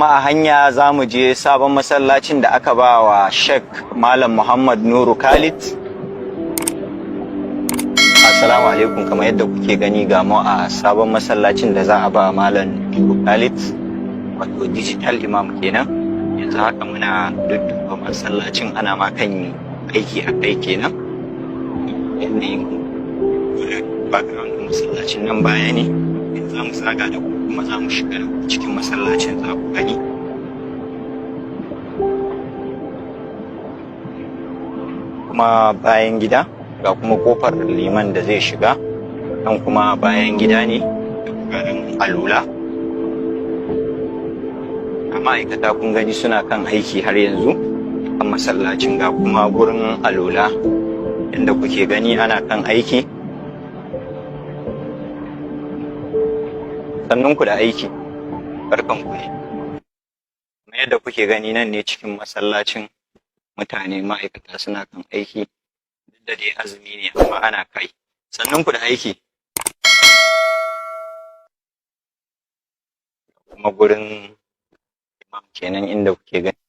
A hanya za mu je sabon masallacin da aka ba wa Sheikh Malam Muhammad Nuru Khalid. Assalamu alaikum. Kamar yadda kuke gani, ga mu a sabon masallacin da za a ba Malam Nuru Khalid, wato digital imam kenan. Yanzu haka muna dudduba masallacin, ana ma kan aiki a kai kenan. Yanayin background masallacin nan baya ne. Za mu zaga da ku kuma za mu shiga da ku cikin masallacin, za ku gani. Kuma bayan gida, ga kuma kofar liman da zai shiga nan. Kuma bayan gida ne da garin alula. A ma'aikata kun gani suna kan aiki har yanzu kan masallacin. Ga kuma gurin alula inda kuke gani ana kan aiki. Sannun ku da aiki, barkan ku ne. Kamar yadda kuke gani, nan ne cikin masallacin. Mutane ma'aikata suna kan aiki, duk da dai azumi ne, amma ana kai. Sannun ku da aiki. Kuma gurin imam kenan inda kuke gani.